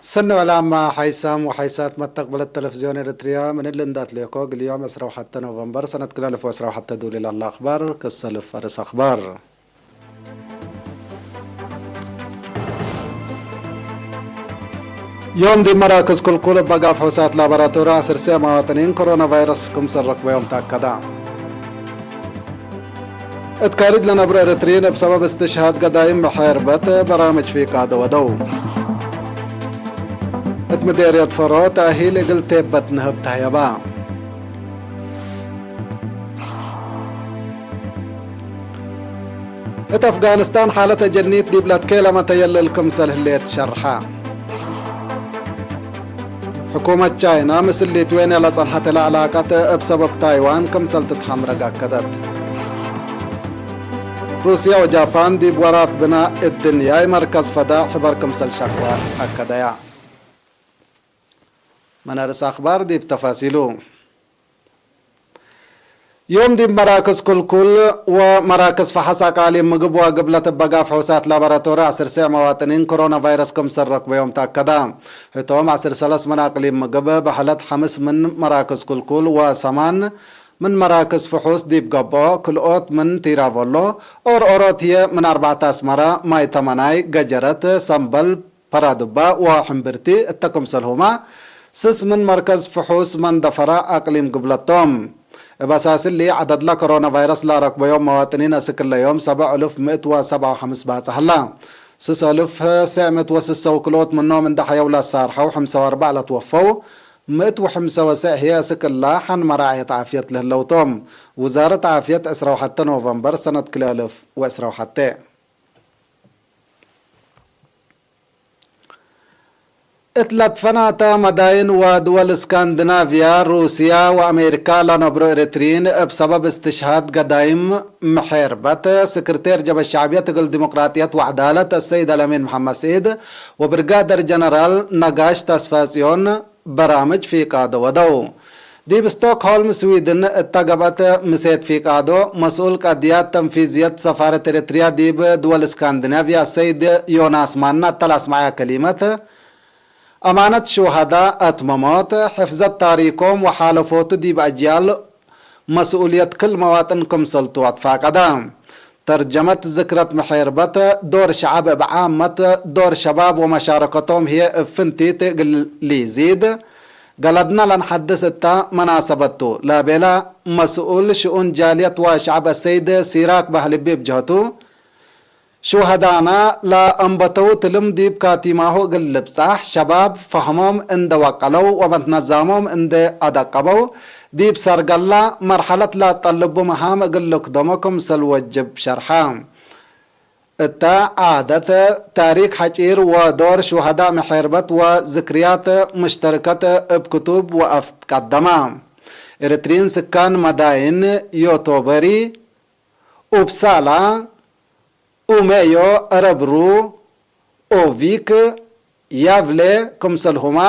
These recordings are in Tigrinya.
ሰኒ ዕላማ ሓይሳም ወሓይሳት መተቅበለት ተለፍዝዮን ኤርትርያ፣ ምን እሊ እንዳት ሌኮ፣ ግልዮም ዕስራ ወሓተ ኖቨምበር ሰነት ክልተ ኣልፍ ወዕስራ ወሓተ ድውሊል ኣላ ኣኽባር፣ ክሰልፍ ኣርስ ኣኽባር። ዮም ዲብ መራክዝ ኩልኩል እብ ኣጋፍ ሕውሳት ላቦራቶሪ ዓስር ሴዕ መዋጥኒን ኮሮና ቫይረስ ክምሰል ረክበዮም ተኣከዳ። እት ካርጅ ለነብሩ ኤርትሪን እብ ሰበብ እስትሽሃድ ገዳይም ምሕርበት በራምጅ ፊቃዶ ወደው። እት ምዴርየት ፈሮ ተእሂል እግል ቴበት ንህብ ተህየባ። እት ኣፍጋንስታን ሓለት ኣጀኒት ዲብ ለትኬለመ ተየልል ክምሰል ህሌት ሸርሓ። ሕኩመት ቻይና ምስል ሊትዌንያ ለጸንሐተ ለዕላቀት እብ ሰበብ ታይዋን ክምሰል ትትሐምረግ ኣከደት። ሩስያ ወጃፓን ዲብ ወራት ብናእ እድንያይ መርከዝ ፈዳእ ሕበር ክምሰል ሸቅላ ኣከደያ። መናርስ ኣኽባር ዲብ ተፋሲሉ። ዮም ዲብ መራክዝ ኩልኩል ወመራክዝ ፈሐስ ኣቃሊም ምግብ ወግብለት እበጋ ፍሑሳት ላቦራቶሪ ዓስር ሴዕ መዋጥኒን ኮሮና ቫይረስ ክምሰል ረክበዮም ተኣከዳ። ህቶም ዓስር ሰለስ ምን ኣቅሊም ምግብ በሐለት ሐምስ ምን መራክዝ ኩልኩል ወሰማን ምን መራክዝ ፍሑስ ዲብ ገብኦ፣ ክልኦት ምን ቲራቮሎ፣ ኦርኦሮትየ ምን ኣርባዕተ ኣስመራ፣ ማይ ተመናይ፣ ገጀረት፣ ሰምበል፣ ፐራዱባ ወሕምብርቲ እተ ክምሰልሁማ፣ ስስ ምን መርከዝ ፍሑስ መንደፈራ ኣቅሊም ግብለቶም። እብ ኣሳስሊ፣ ዐደድላ ኮሮና ቫይረስ ላረክበዮም መዋጥኒን ኣስክለዮም ሰብዕ እሉፍ ምእት ወሰብዓ ወሐምስ ባጽሕ ኣላ። ስስ እሉፍ ሴዕ ምእት ወስሰ ወክልኦት ምኖም እንዳ ሐየው ላሳርሐው፣ ሕምሰ ወኣርባዕ ላትወፈው፣ ምእት ወሕምሰ ወሰዕ ህየ ኣስክላ ሐን መራዕየት ዓፍየት ለህለውቶም። ውዛረት ዓፍየት ዕስራ ወሐተ ኖቨምበር ሰነት ክልኤ እሉፍ ወዕስራ ወሐተ። እት ለትፈናተ መዳይን ወድወል እስካንድናቪያ፣ ሩስያ ወአሜሪካ ለነብሮ ኤርትሪን እብ ሰበብ እስትሽሃድ ገዳይም ምሔርበት፣ ስክርቴር ጀበ ሸዕብየት እግል ዲሞቅራጥየት ወዕዳለት አሰይድ አልአሚን መሐመድ ስዒድ ወብርጋደር ጀነራል ነጋሽ ተስፋጽዮን በራምጅ ፊቃዶ ወደው። ዲብ ስቶክሆልም ስዊድን እተ ገብአት ምሴት ፊቃዶ፣ መስኡል ቀድያት ተንፊዝየት ሰፋረት ኤርትርያ ዲብ ድወል እስካንዲናቭያ ሰይድ ዮናስ ማና እተ ለአስመዐያ ከሊመት፣ አማነት ሹሃዳ አትመሞት፣ ሕፍዘት ታሪኮም ወሓለፎቱ ዲብ አጅያል መስኡልየት ክል መዋጥን ክምሰልቱ አትፋቀዳ። ተርጀመት ዝክረት ምሔርበት፣ ዶር ሸዐብ እብ ዓመት፣ ዶር ሸባብ ወመሻረከቶም ህዬ እብ ፍንቲት እግል ሊዚድ፣ ገለድና ለንሐድስ እተ መናሰበት ቱ፣ ለቤላ መስኡል ሽኡን ጃልየት ወሸዐብ አሰይድ ሲራክ ባህልቢ እብ ጀህቱ፣ ሹሀዳና ለአንበተው ትልም ዲብ ካቲማሁ እግል ልብጻሕ፣ ሸባብ ፈህሞም እንደ ወቀለው ወመትነዛሞም እንደ አደቀበው፣ ዲብ ሰርገላ መርሐለት ለአጠልቡ መሃም እግል ልክደሞ ክምሰል ወጅብ ሸርሐ። እተ ዓደት፣ ታሪክ ሐጪር ወዶር ሹሀዳእ ምሔርበት ወዝክርያት ሙሽተርከት እብ ክቱብ ወአፍት ቀደማ። ኤርትሪን ስካን መዳይን ዮቶበሪ፣ ኡፕሳላ፣ ኡሜዮ፣ እረብሩ፣ ኦቪክ፣ ያቭሌ ክምሰልሁማ፣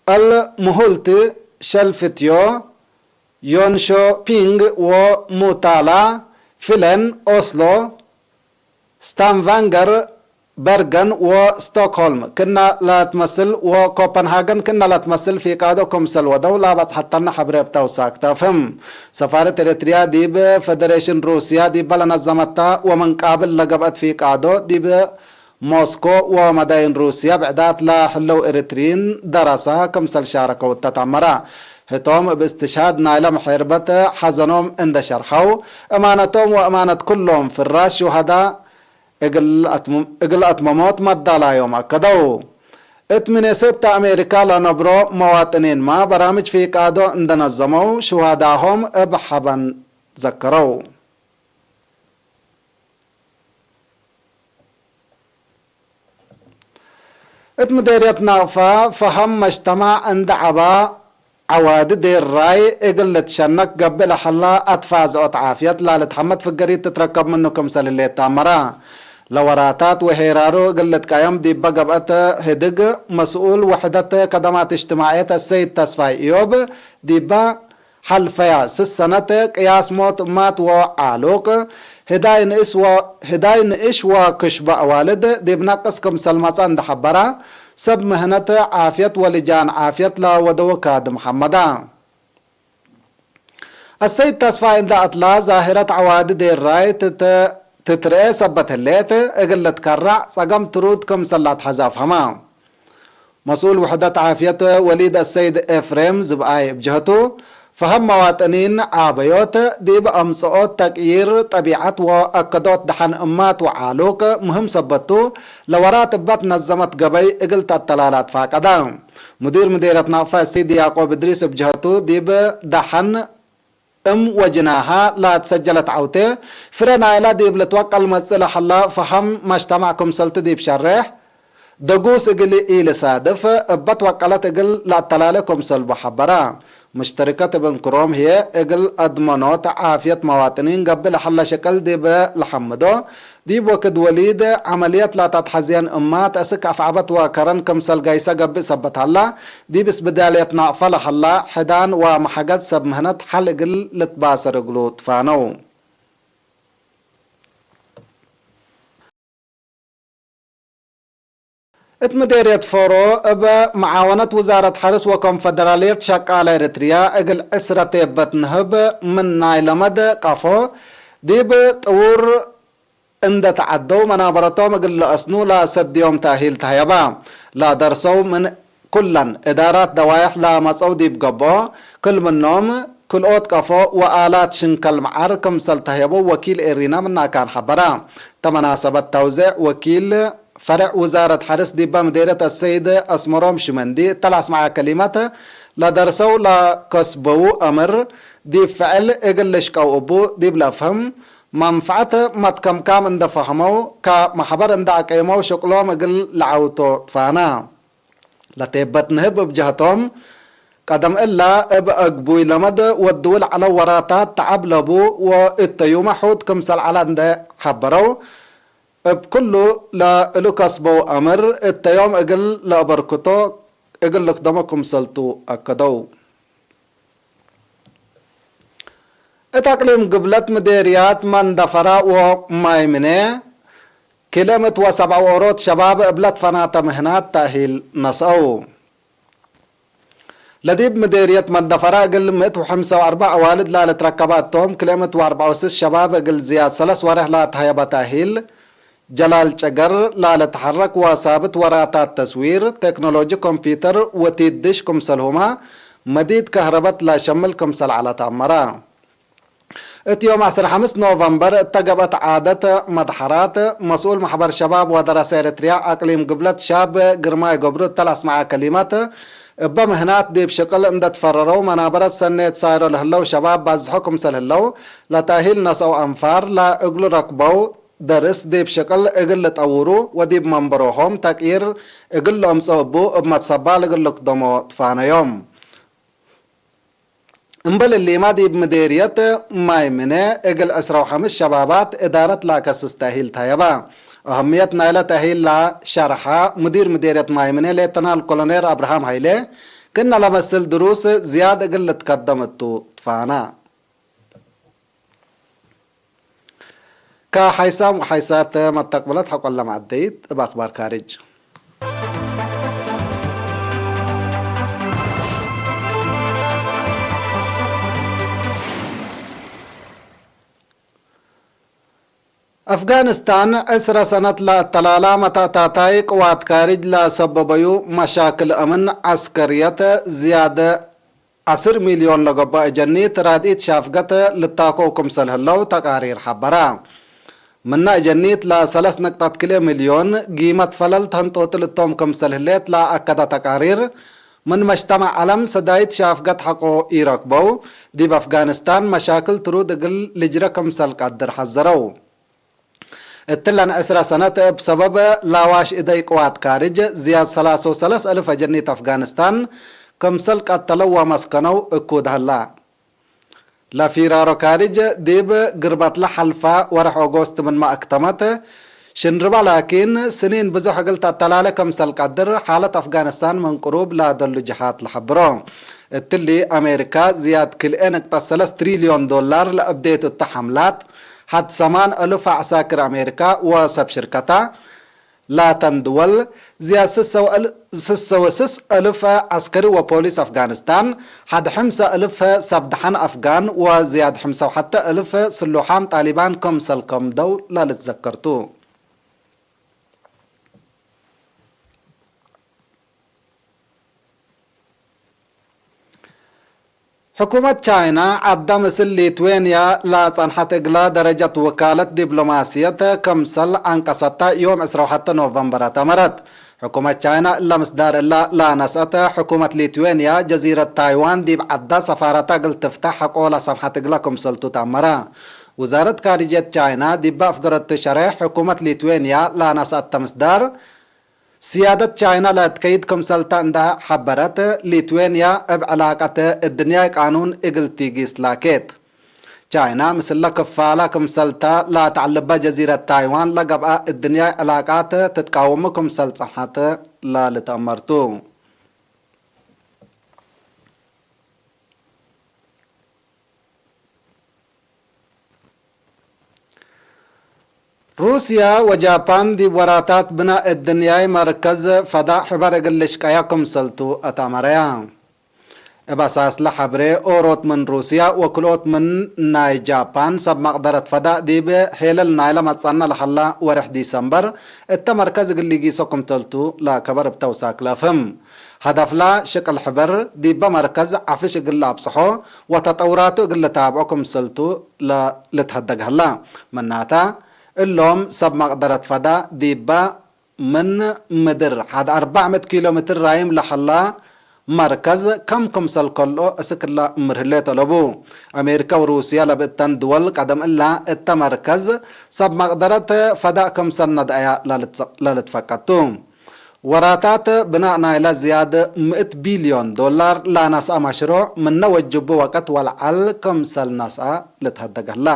አልምሁልት፣ ሸልፍትዮ፣ ዮንሾፒንግ ወሙታላ፣ ፊለን፣ ኦስሎ፣ ስታንቫንገር፣ በርገን ወስቶክሆልም ክእነ ለትመስል ወኮፐንሃገን ክእነ ለትመስል ፊቃዶ ክምሰል ወደው ለበጽሐተነ ሐብሬ እብ ተውሳክ ተፍህም። ሰፋረት ኤረትርያ ዲብ ፈደሬሽን ሩስያ ዲበ ለነዘመተ ወምን ቃብል ለገብአት ፊቃዶ ዲብ ሞስኮ ወመዳይን ሩስያ ብዕዳት ለህለው ኤረትርይን ደረሳ ክምሰል ሻረከው እተ ተአመረ። ህቶም እብ እስትሽሃድ ናይለ ምሔርበት ሐዘኖም እንደ ሸርሐው፣ እማነቶም ወእማነት ኩሎም ፍራሽ ሹሀዳ እግል አትም-፣ እግል አትመሞት መዳላዮም አከደው። እት ሚኔሶታ አሜሪካ ለነብሮ መዋጥኒንማ በራምጅ ፊቃዶ እንደነዘመው ሽዋዳሆም እብ ሐበን ዘከረው። እት ምዴርየት ናቅፋ ፈሀም መጅተማዕ እንደ ዐባ ዐዋዲ ዴራይ እግል ልትሸነክ ገብእ ለሐላ አትፋዝዖት ዓፍየት ላልትሐመድ ፍገሪት ትትረከብ ምኑ ክምሰል ህሌት ተአመረ። ለወራታት ወሄራሩ እግል ልትቀየም ዲበ ገብአት ህድግ መስኡል ውሕደት ከደማት እጅትማዕየት አሰይድ ተስፋይ እዮብ ዲበ ሐልፈያ ስስ ሰነት ቅያስ ሞት እማት ወዓሉቅ ህዳይ ንእሽ ወክሽባ ኣዋልድ ዲብ ነቅስ ክምሰል መጸ እንደ ሐበራ፣ ሰብ ምህነት ዓፍየት ወልጃን ዓፍየት ለወደወ ካድም ሐመዳ። አሰይድ ተስፋይ እንዳ አትላ ዛህረት ዐዋዲ ዴራይ ትትርኤ ሰበት ህሌት፣ እግል ልትከራዕ ጸገም ትሩድ ክምሰል ለአትሐዜ አፍሀማ። መስኡል ውሕደት ዓፍየት ወሊድ አሰይድ ኤፍሬም ዝብአይ እብ ጀህቱ፣ ፈሀም መዋጥኒን ዓበዮት ዲብ አምጽኦት ተቅይር ጠቢዐት ወአከዶት ደሐን እማት ወዓሉቅ ምህም ሰበቱ፣ ለወራት እበት ነዘመት ገበይ እግል ተአተላላ ትፋቀዳ። ሙዲር ምዴርየት ናቅፋ ሲዲ ያቆብ እድሪስ እብ ጀህቱ፣ ዲብ ደሐን እም ወጅናሃ ላትሰጀለት ዐውቴ፣ ፍረ ናይላ ዲብ ልትወቀል መጽእ ለሀላ ፈሀም መጅተማዕ ክምሰልቱ ዲብ ሸሬሕ፣ ደጉስ እግል ኢልሳድፍ፣ እበ ትወቀለት እግል ለአተላሌ ክምሰልቡ ሐበራ። ሙሽተሪከት እብ እንክሮም ህዬ፣ እግል አድመኖት ዓፍየት መዋጥኒን ገብእ ለሀለ ሽቅል ዲብ ለሐምዶ፣ ዲብ ወክድ ወሊድ ዐመልየት ላተትሐዝየን እማት፣ እስክ አፍዐበት ወከረን ክምሰል ገይሰ ገብእ ሰበት ሀላ፣ ዲብ እስብዳልየት ናቅፈ ለሀላ ሕዳን ወመሐገዝ ሰብ ምህነት ሐል እግል ልትባሰር እግሉ ትፋነው። እት ምዴርየት ፎሮ እብ መዓወነት ውዛረት ሐርስ ወኮንፈደራልየት ሸቃለ ኤረትርያ እግል ዕስረ ቴበት ንህብ ምን ናይ ለመድ ቀፎ ዲብ ጥውር እንደ ተዓደው መናበረቶም እግል ለአስኑ ለሰድዮም ተእሂል ተህየባ። ለደርሰው ምን ኩለን እዳራት ደዋየሕ ለመጸው ዲብ ገብኦ፣ ክል ምኖም ክልኦት ቀፎ ወአላት ሽንከል መዓር ክምሰል ተህየበው ወኪል ኤሪና ምናካን ሐበራ። ተመናሰበት ተውዜዕ ወኪል ፈርዕ ውዛረት ሐርስ ዲበ ምዴርየት አሰይድ አስመሮም ሽመንዲ እተ ለአስመዐ ከሊመት፣ ለደርሰው ለከስበው አምር ዲብ ፍዕል እግል ልሽቀው እቡ ዲብ ለፍህም፣ መንፈዐት መትከምካም እንደ ፈህመው፣ ከመሕበር እንደ አቀይመው ሽቅሎም እግል ለዐውቶ ትፋና። ለቴበት ንህብ እብ ጀህቶም፣ ቀደም እላ እብ አግቡይ ለመድ ወድው ለዐለው ወራታት ተዐብ ለቡ ወእተዩመ ሑድ ክምሰል ዐለ እንደ ሐበረው፣ እብ ኩሉ ለእሉ ከስበው አምር እተዮም እግል ለአበርክቶ እግል ልክደሞ ክምሰልቱ አከደው። እት አቅሊም ግብለት ምዴርያት መንደፈራ ወማይምኔ ክልኤ ምእት ወሰብዓ ወኦሮት ሸባብ እብለት ፈናተ ምህናት ተእሂል ነስአው። ለዲብ ምዴርየት መንደፈራ እግል ምእት ወሐምሳ ወአርበዕ አዋልድ ላልትረከበ እቶም ክልኤ ምእት ወአርበዕ ወስስ ሸባብ እግል ዝያድ ሰለስ ወርሕ ላተሀየበ ተእሂል ጀላል ጨገር ላልትሐረክ ወሳብት ወራታት ተስዊር፣ ቴክኖሎጂ ኮምፒተር ወቲት ድሽ ክምሰልሁመ መዲድ ከህረበት ለሸምል ክምሰል ዐለ ተአመረ። እት ዮም ዐስር ሐምስ ኖቨምበር እተ ገብአት ዓደት መድሐራት፣ መስኡል ማሕበር ሸባብ ወደረሰ ኤረትርያ አቅሊም ግብለት ሻብ ግርማይ ገብሩ እተ ለአስመዐ ከሊመት፣ እበ ምህናት ዲብ ሽቅል እንደ ትፈረረው መናበረት ሰኔት ሳይሮ ለህለው ሸባብ ባዝሖ ክምሰል ህለው ለተእሂል ነስአው አንፋር ለእግሉ ረክበው ደርስ ዲብ ሽቅል እግል ልጠውሩ ወዲብ መንበሮሆም ተቅይር እግል ለአምጽኦ እቡ እብ መትሰባል እግል ልክደሞ ትፋነዮም። እምበል እሊማ ዲብ ምዴርየት ማይ ምነ እግል ዕስራ ወሐምስ ሸባባት እዳረት ላከስስ ተእሂል ተየባ። አህምየት ናይለ ተእሂል ላሸርሐ ሙዲር ምዴርየት ማይ ምነ ሌተናል ኮሎኔል አብርሃም ሃይሌ፣ ክእነ ለመስል ድሩስ ዝያድ እግል ልትከደም እቱ ትፋና። ከሓይሳም ወሓይሳት መተቅብለት ሐቆለ መዓደይት እብ አክባር ካርጅ። አፍጋንስታን ዕስረ ሰነት ለአተላላ መታእታታይ ቅዋት ካርጅ ለሰበበዩ መሻክል አምን ዐስከርየት ዝያደ ዐስር ሚልዮን ለገብኦ እጀኒት ራድኢት ሻፍገት ልታኮው ክምሰል ህለው ተቃሪር ሐበራ። ምነ እጀኒት ለሰለስ ነቅጠት ክልኤ ሚልዮን ጊመት ፈለል ተህንጦቱ ልቶም ክምሰል ህሌት ለአከደ ተቃሪር፣ ምን መጅተመዕ ዐለም ሰዳይት ሻፍገት ሐቆ ኢረክበው፣ ዲብ አፍጋንስታን መሻክል ትሩድ እግል ልጅረ ክምሰል ቀድር ሐዘረው። እትለን ዕስረ ሰነት እብ ሰበብ ላዋሽ እደይ ቅዋት ካርጅ ዝያድ ሰላሰ ወሰለስ አልፍ አጀኒት አፍጋንስታን ክምሰል ቀተለው ወመስከነው እኩድ ሀላ። ለፊራሮ ካርጅ ዲብ ግርበትለ ሐልፈ ወርሕ ኦጎስት ምንመ አክተመት፣ ሽንርበ ላኪን ስኒን ብዙሕ እግል ተአተላለ ክምሰል ቀድር ሓለት አፍጋንስታን ምን ቅሩብ ለደሉ ጀሃት ለሐብሮ። እትሊ አሜሪካ ዝያድ ክልኤ ነቅጠት ሰለስ ትሪልዮን ዶላር ለአብዴት እተ ሐምላት፣ ሓድ ሰማን እልፍ ዓሳክር ኣሜሪካ ወሰብ ሽርከታ ላተን ድወል፣ ዝያድ ስሰ ወስስ እልፍ ዓስከሪ ወፖሊስ ኣፍጋኒስታን፣ ሓድ ሕምሳ እልፍ ሰብ ደሓን ኣፍጋን ወዝያድ ሕምሳ ወሓተ እልፍ ስሉሓም ጣሊባን ከምሰልከም ደው ላልትዘከርቱ። ሕኩመት ቻይና ዓዳ ምስል ሊትዌንያ ላጸንሐት እግላ ደረጀት ውካለት ዲፕሎማስየት ከምሰል ኣንቀሰታ ዮም ዕስራ ወሓተ ኖቨምበር ኣተመረት። ሕኩመት ቻይና እላ ምስዳር እላ ላነስአተ ሕኩመት ሊትዌንያ ጀዚረት ታይዋን ዲብ ዓዳ ሰፋራታ እግል ትፍታሕ ሐቆላ ሰምሐት እግላ ክምሰልቱ ተኣመረ። ውዛረት ካርጀት ቻይና ዲባ ኣፍገረቱ ሸሬሕ ሕኩመት ሊትዌንያ ላነስአተ ምስዳር ስያደት ቻይና ለትከይድ ክምሰልታ እንዳ ሐበረት፣ ሊትዌንያ እብ ዕላቀት እድንያይ ቃኑን እግል ቲጊስ ላኬት። ቻይና ምስለ ክፋላ ክምሰልታ ላተዕልበ ጀዚረት ታይዋን ለገብአ እድንያይ ዕላቃት ትትቃወሙ ክምሰል ጸንሐት ላልተአመርቱ። ሩስያ ወጃፓን ዲብ ወራታት ብናእ እድንያይ መርከዝ ፈዳእ ሕበር እግል ልሽቀያ ክምሰልቱ አታመረያ። እብ አሳስለ ሐብሬ ኦሮት ምን ሩስያ ወክልኦት ምን ናይ ጃፓን ሰብ መቅደረት ፈዳእ ዲብ ሄለል ናይለ መጸነ ለሀላ ወርሕ ዲሰምበር እተ መርከዝ እግል ሊጊሶ ክምሰልቱ ለከበር እብ ተውሳክ ለፍህም። ሀደፍላ ሽቅል ሕበር ዲበ መርከዝ ዓፍሽ እግል ለአብጽሖ ወተጠውራቱ እግል ልታብዖ ክምሰልቱ ለ-፣ ልትሀደግ ሀላ። ምናተ፣ እሎም ሰብ መቅደረት ፈዳ ዲበ ምን ምድር ሐድ አርባዕ ምእት ኪሎ ሜትር ራይም ለሀላ መርከዝ ከም ክምሰል ከልኦ እስክላ እምር ህሌ ተለቡ። አሜሪካ ወሩስያ ለብእተን ድወል ቀደም እላ እተ መርከዝ ሰብ መቅደረት ፈዳ ክምሰል ነድአያ ለልትፈቀቱ። ወራታት ብናእ ናይላ ዝያድ ምእት ቢልዮን ዶላር ላነስአ መሽሩዕ ምነ ወጅቡ ወቀት ወለዓል ክምሰል ነስአ ልትሀደግ ህላ።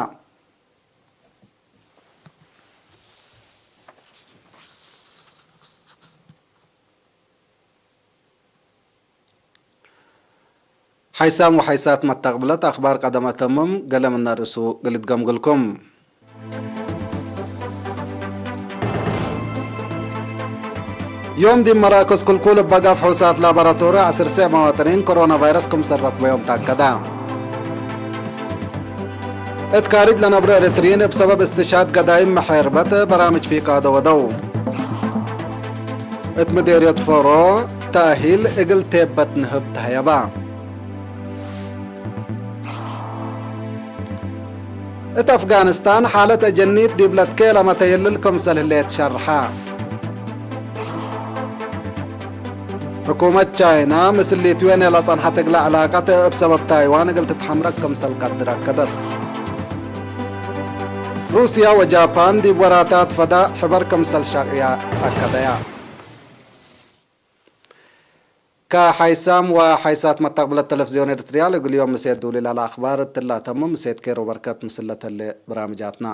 ሓይሳም ወሓይሳት መተቅብለት ኣኽባር ቀደም ኣተምም ገለ ምነ ርእሱ ግልትገምግልኩም። ዮም ዲብ መራከዝ ኩልኩል እበጋ ፍሑሳት ላቦራቶሪ ዓስር ሰዕ መዋጥኒን ኮሮና ቫይረስ ክምሰል ረክበዮም ታከዳ። እት ካርጅ ለነብሩ ኤሪትሪይን እብ ሰበብ እስትሽሃድ ገዳይም መሐርበት በራምጅ ፊቃዶ ወደው። እት ምዴርየት ፎሮ ተእሂል እግል ቴበት ንህብ ተህየባ። እት አፍጋኒስታን ሓለት አጀኒት ዲብ ለትኬለመ ተየልል ክምሰል ህሌት ሸርሐ። ሕኩመት ቻይና ምስል ሊትዌንያ ለጸንሐት እግለ ዕላቀት እብ ሰበብ ታይዋን እግል ትትሐምረግ ክምሰል ቀድር አከደት። ሩስያ ወጃፓን ዲብ ወራታት ፈዳእ ሕበር ክምሰል ሸቅያ አከደያ። ከሓይሳም ወሓይሳት መተቅብለት ተለፍዝዮን ኤርትርያ ለእግልዮም ምሴት ድውሊላ ለአኽባር እትላ ተሙ ምሴት ኬሮ በርከት ምስለ ተሌ ብራምጃትና።